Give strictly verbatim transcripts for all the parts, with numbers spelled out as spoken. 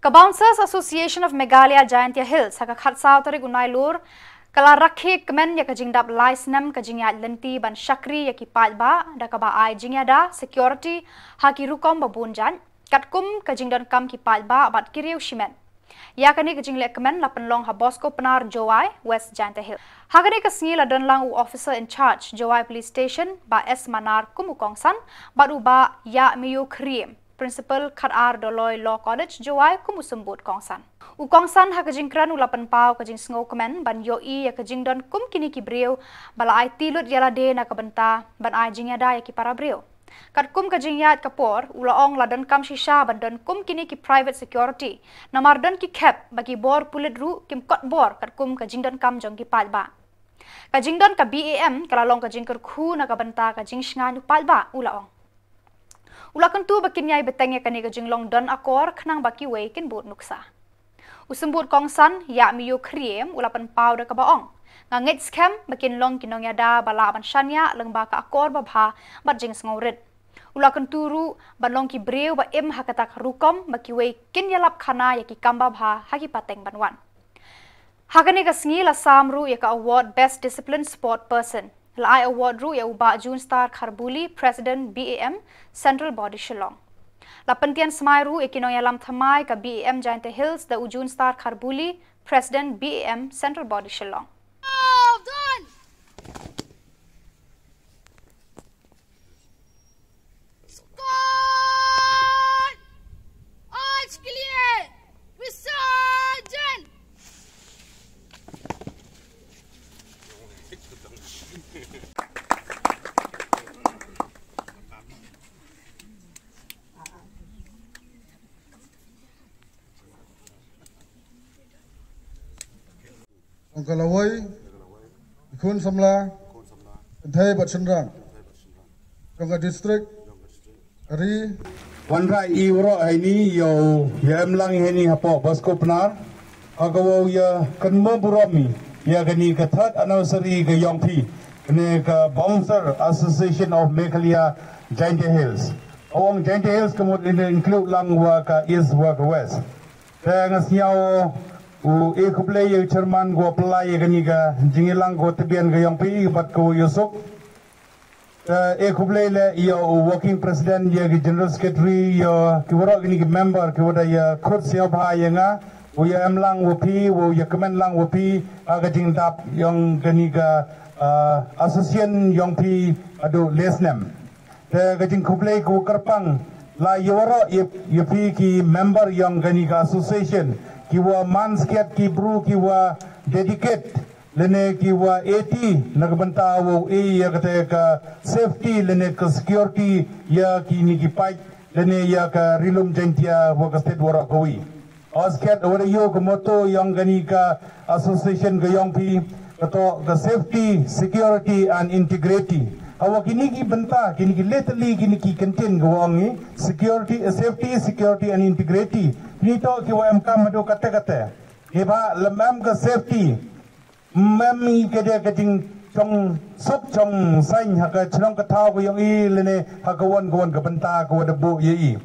Ka Bouncers Association of Meghalaya Jaintia Hills ha ka khatsaw tarik u Nailur ka la rakhe kmen ïa ka jingdap lai snem ka jingïaid lynti ban shakri ïa ki paidbah da kaba ai jingïada security ha ki rukom ba bun jait, katkum ka jingdonkam ki paidbah bad ki riew shimet. Ïa kane ka jingleh kmen la pynlong ha Bosco Pnar, Jowai, West Jaintia Hills. Ha kane ka sngi la don lang u officer in charge Jowai Police Station, Bah S Manar, kum u kongsan, bad u Bah Ïa Miyu Khriem, Principal Khatar Doloi Law College, Jowai, kum u symbud kongsan. U kongsan ha ka jingkren u la pynpaw ka jingsngewkmen ban ïohi ïa ka jingdon kum kine ki briew ba la aiti lut ïa lade na ka bynta ban ai jingïada ïa ki para briew. Katkum ka jingïaid ka por, u la ong la donkam shisha ban don kum kine ki private security, namar don ki khep ba ki bor pulit ruh kim kot bor katkum ka jingdonkam jong ki paidbah. Ka jingdon ka B A M ka la long ka jingkyrkhu na ka bynta ka jingshngaiñ u paidbah, u la ong. U la kyntu ba kin ïai bteng ïa kane ka jinglong don akor khnang ba kiwei kin bud nuksa. U symbud kongsan, Ïa Miyu Khriem, u la pynpaw da kaba ong, nga ngeit skhem ba kin long ki nongïada ba lah ban shaniah lyngba ka akor babha bad jingsngewrit. U la kyntu ruh ban long ki briew ba im ha kata ka rukom ba kiwei kin ïalap khana ïa ki kam babha ha ki pateng ban wan. Ha kane ka sngi la sam ruh ïa ka award Best Disciplined Sport Person. La ai award ruh ïa u Bah June Star Kharbuli, President B A M, Central Body Shillong. La pyntian smai ruh ïa ki nongïalam thymmai ka B A M Jaintia Hills da u June Star Kharbuli, President B A M, Central Body Shillong. स्क्वाड, आज के लिए विसर्जन। Jong ka lawei, ki khun samla, kynthei bad shynrang jong ka district, ka ri. Wanrah i waroh ha ini ïa u ïa em lang ha ini hapoh Bosco Pnar, ha ka wow ïa kynmaw burom i ïa kani ka third anniversary ka yong phi, kane ka Bouncer Association of Meghalaya Jaintia Hills. Awang Jaintia Hills ka mut in include lang wa ka East wa ka West. Te nga sngew u e khublei ïa u chairman ko pynlai ïa kani ka jingïalang ko tbian ka yong phi bad ko ïa suk. Te e khublei leh ïa u working president, ïa ki general secretary, ïa ki waroh kini ki member ki wada ïa khot sngewbha ïa nga, u ïa em lang wa phi, u ïa kmen lang wa phi ha ka jingdap yong kani ka, ah, association yong phi haduh le snem. Te ka jingkhublei ka wa kyrpang la ïa waroh ïa, ïa phi ki member yong kani ka association, ki wa man skhiat ki bru ki wa dedicate lane ki wa aiti na ka bynta wow e ïa kata ka safety lane ka security ïa kini ki paid lane ïa ka Ri Lum Jaintia wa ka state waroh kawi. Os ket wa da ïoh ka motto yong kani ka association ka yong phi, ka toh ka safety, security and integrity. Hawa kini ki bynta, kini ki literally kini ki kyntien ka wa ong i security, eh, safety, security and integrity. Kini toh ki wa em kam haduh kate kate. Kiba lem em ka safety, mem i ka dei ka jingchong suk chong saiñ ha ka chnong ka thaw ka yong i lane ha ka wan ka wan ka bynta ka wa da buh ïa i.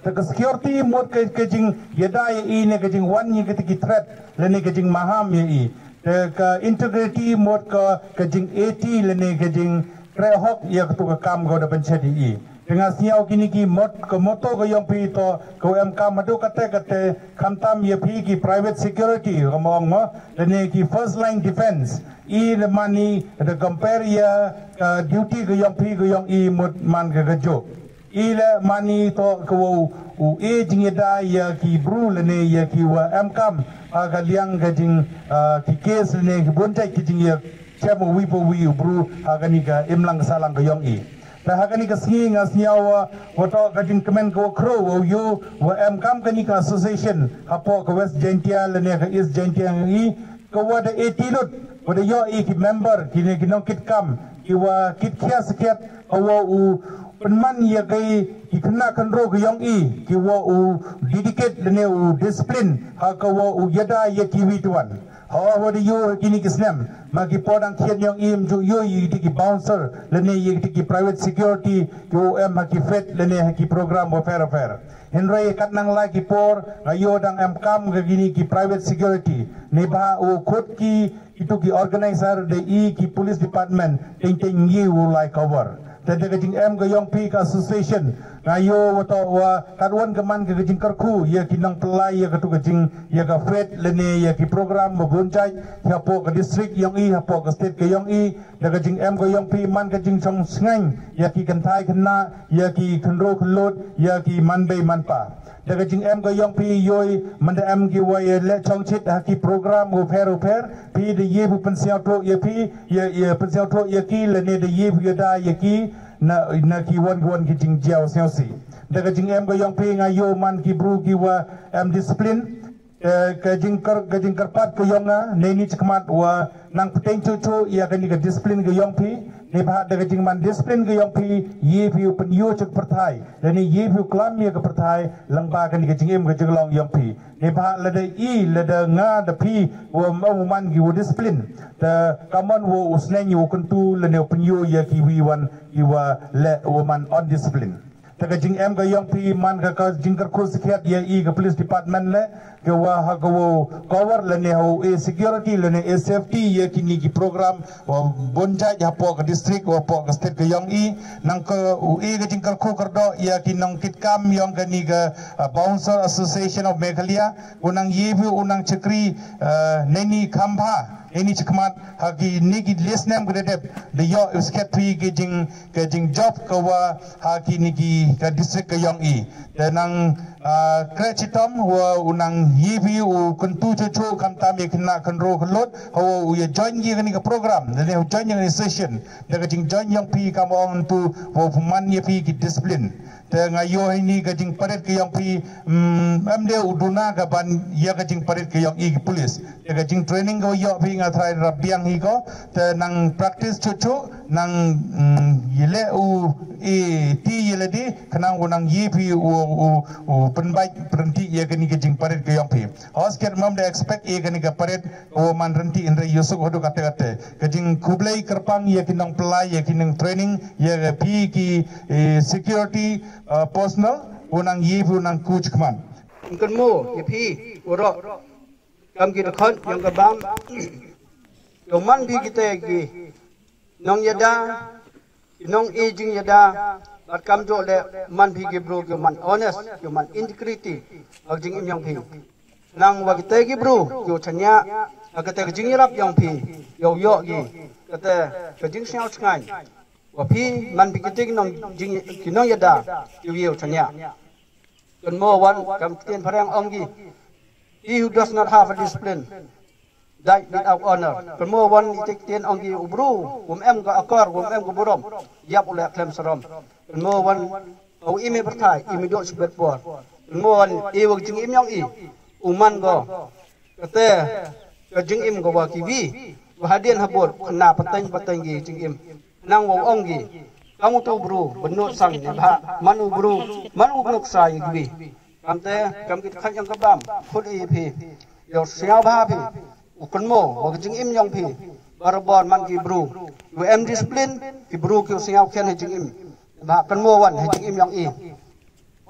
Te ka security mut ka, ka jingïada ïa i ne ka jingwan ïa kata ki threat lane ka jingmaham ïa i. Te ka integrity mut ka, ka jingaiti lane ka jingtrei hok ïa katu ka kam ka da pynshet ïa i. Te nga sngew kini ki mot, ka motto ka yong phi toh ka wa em kam haduh kate kate, khamtam ïa phi ki private security ka ma ong mo, lane ki first line defense. I le mani da compare ïa ka duty ka yong phi ka yong i mut man ka ka jok. I le mani toh ka wa u, u e jingïada ïa ki bru lane ïa ki wa em kam ha ka liang ka jing, ah, ki case lane ki bun jait ki jingïa chem u wi pa u wi u bru ha kani ka imlang ka sahlang ka yong i. Te ha kani ka sngi nga sngew wa, wa toh ka jingkmen ka wa khro wa u yu wa em kam kani ka association hapoh ka West Jaintia lane ka East Jaintia i, ka wa da aiti lut, wa da ïoh i ki member, kine ki nongkitkam, ki wa kit khia skhiat, ka wa u pynman ïa ki, ki khynnah khynroo ka yong i, ki wa u dedicate lane u discipline ha ka wa u ïada ïa ki wi tuan. Hawa wa da ïoh ha kine ki snem, ma ki por dang khian ïong i ym ju ïoh ïa ki bouncer lane ïa ki private security ki u em ha ki fete lane ha ki program wapher wapher. Hynrei kat nang lai ki por nga ïoh dang em kam ka kine ki private security. Ne ba u khot ki kitu ki organizer da i ki police department teng teng ngi u lai cover. Te da ka jingem ka ïong phi ka association nga ïoh wa to wa kat wan ka man ka jingkyrkhu ïa ki nongpynlait ïa katu ka jing ïa ka fete lane ïa ki program ba bun jait hapoh ka district ïong i hapoh ka state ka ïong i. Da ka jingem ka ïong phi man ka jingshong shngaiñ ïa ki kynthei khynnah ïa ki khynroo khyllood ïa ki manbei manpa. Da ka jingem ka ïong phi ïoh man da em ki wa ïa leh chong chit ha ki program u pher u pher phi da ïa phi pynsñiaw tho ïa phi ïa ïa pynsñiaw tho ïa ki lane da ïa phi ïa da ïa ki na na ki wan ki wan ki jingjiaw sñiaw si. Da ka jingem ka ïong phi nga ïoh man ki bru ki wa em discipline. Eh, ka jingkar ka jingkarpat ka ïong nga ne ni chikmat wa nang pteng chu chu ïa ka ni ka discipline ka ïong phi. Ne ba da ka jingman discipline ka ïong phi ïa phi u pynïoh chuk pyrthai. Da ni ïa phi u klam ïa ka pyrthai lang ba ka ni ka jingim ka jinglong ïong phi. Ne ba lada i lada nga da phi wa ma u man ki wa discipline. Da ka man wa u sneng u kyntu lane u pynïoh ïa ki wi wan ki wa le wa man undiscipline. Te ka jingem ka ïong phi man ka ka jingkyrkhu sakhiat ïa i ka police department le ka wa ha ka wa cover lane ha u e security lane e safety ïa ki ni ki program wa bun jait hapoh ka district wa hapoh ka state ka ïong i. Nang ka u e ka jingkyrkhu kyrdoh ïa ki nongkitkam ïong ka ni ka, ah, Bouncer Association of Meghalaya. U nang ïa phi u nang chakri, ah, ne ni kham bha ne ni chakmat ha ki ni ki list nem ka dep da ïoh u sakhiat phi ki jing ka jingjob ka wa ha ki ni ki ka district ka ïong i. Te nang, ah, kre chitom wa u nang ïa phi u kyntu chu chu khamtam ïa khynnah khynroo khyllood ha wa u ïa join ïa ka ni ka program da ne u join ïa ka ni session. Da ka jingjoin ïong phi kam ong tu wa u pynman ïa phi ki discipline. Te nga ïoh hi ni ka jingparit ka ïong phi, mm, em de u duna ka ban ïa ka jingparit ka ïong i ki police. Te ka jingtraining ka ïoh phi nga trai rap biang hi ko. Te nang practice chu chu nang, mm, ïa le u i ti ïa le di khnang u nang ïa phi u u u pynbait pynti ïa ka ni ka jingparit ka ïong phi. Hos ket mam de expect ïa ka ni ka parit u man rynti in re ïusuk hadu kate kate. Ka jingkhublei kyrpang ïa ki nongpynlait ïa ki nongtraining ïa ka phi ki, eh, security, eh, personnel u nang ïa phi u nang kuch kman. Kynmo ïa phi u ro kam ki dkhot ïong ka bam. Ïong man phi ki te ki nong ïada ki nong i jing ïada bad kam jo le man phi ki bru ki man honest ki man integrity. Bad jing im ïong phi nang wa kite ki bru ki u chania ha kite ki jing ïarap ïong phi ïoh ïoh ki kite ki jing sñiaw chngaiñ wa phi man phi kite ki nong jing ki nong ïada ki u ïoh chania. Kynmo wan kam ktien phareng ong ki, he who does not have a discipline died without honor. Kynmo wan i te ktien ong ki u bru um em ka akor um em ka burom ïap u le khlem sarom. Kynmo wan u imi pyrthai imi dok sibet por. Kynmo wan i wa jing im ïong i u man ko kate ka jing im ko wa ki wi wa hadien habor khna pateng pateng ki jing im. Nang wa ong ki kam u tu bru benuk sang ne ba man u bru man u benuk sa ïa ki wi. Kam te kam ki khan ïong ka bam khut i phi ïoh sñiaw bha phi. U kynmo wa ka jing im ïong phi barabor man ki bru u em discipline ki bru ki u sñiaw khian ha jing im. Ba kynmo wan ha jing im ïong i.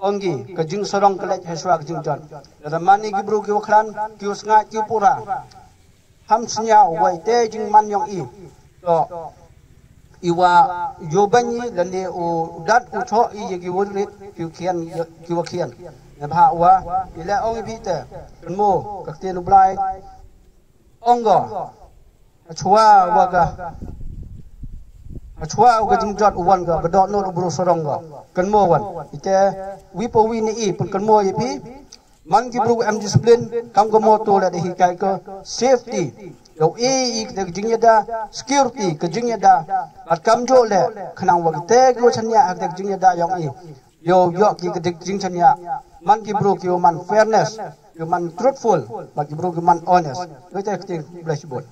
Ong ki ka jingsarong ka leit ha shuwa ka jingjot. Lada man i ki bru ki wa khlan ki u snga ki u pura ham sñiaw wa i te jingman ïong i. To i wa ïoh ban i lane u dat u thoh i ïa ki wa rit ki u khian ki wa khian. Ne ba wa i le ong i bi te kynmo ka ktien u Blai. Ong ko hachwa wa ka hachwa wa ka jingjot u wan ka ka dok not u bru sarong ka kynmo wan. Ite wi pa wi ni i pun kynmo i phi man ki bru em discipline kam ka moto le da hi kai ka safety. Yo i i ka jingyada security ka jingyada at kam jo le khnang wa kite ki wa chanya ha ka jingyada yong i. Yo yo ki ka jingchanya man ki bru ki wa man fairness. Ki man truthful, ba ki bru ki man honest. Ngi te kti bless bun.